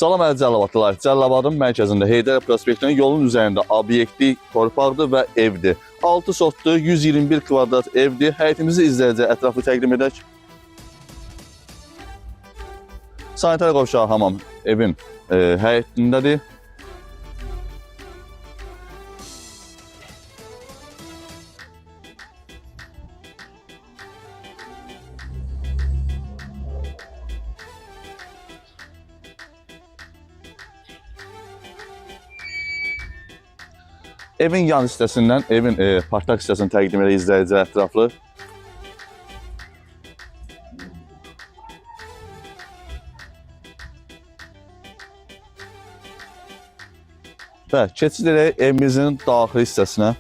Salam əziz Cəlilabadlılar. Cəlilabadın mərkəzində Heydər prospektinin yolun üzərində obyekti torpaqdır və evdir. 6 sotdur, 121 kvadrat evdir. Həyətimizi izləyicə ətraflı təqdim edək. Sanitar qovşağı hamam evin həyətindədir. Evin yan hissəsindən evin portak hissəsini təqdim edək izləyicilər ətraflı. Və keçid edək evimizin daxili hissəsinə.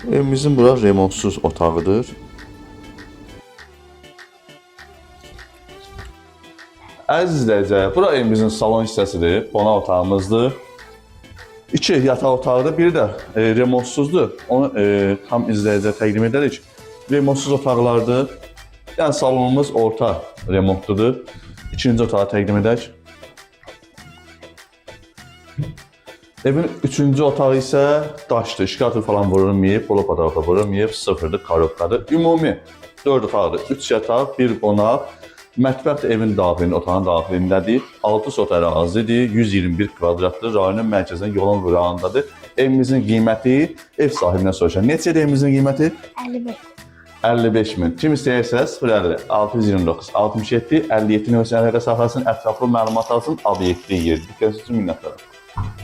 Evimizin bura remontsuz otağıdır. Əziz izləyicilər, bura evimizin salon hissəsidir, qonaq otağımızdır. İki yataq otağıdır, biri də remontsuzdur. Onu tam izləyicilər təqdim edərik. Remontsuz otaqlardır. Yəni salonumuz orta remontludur. İkinci otağı təqdim edək. Evin üçüncü otağı isə daşdır. Şkafı falan vurulmayıb, polo pataloka vurulmayıb, sıfırdır, korobkadır. Ümumi 4 otaqdır. 3 yataq, 1 qonaq. Mətbəx də evin daxilində, otağın daxilindədir. 6 sot ərazidir, 121 kvadratdır. Rayonun mərkəzində, yolun qırağındadır. Evimizin qiyməti ev sahibindən soruşaq. Neçədir evimizin qiyməti? 55. 55 min. Kim istəyirsə 050 629 67 57 nömrəsini əlaqə saxlasın, ətraflı məlumat alsın, obyektli yer. Diqqətiniz üçün minnətdaram.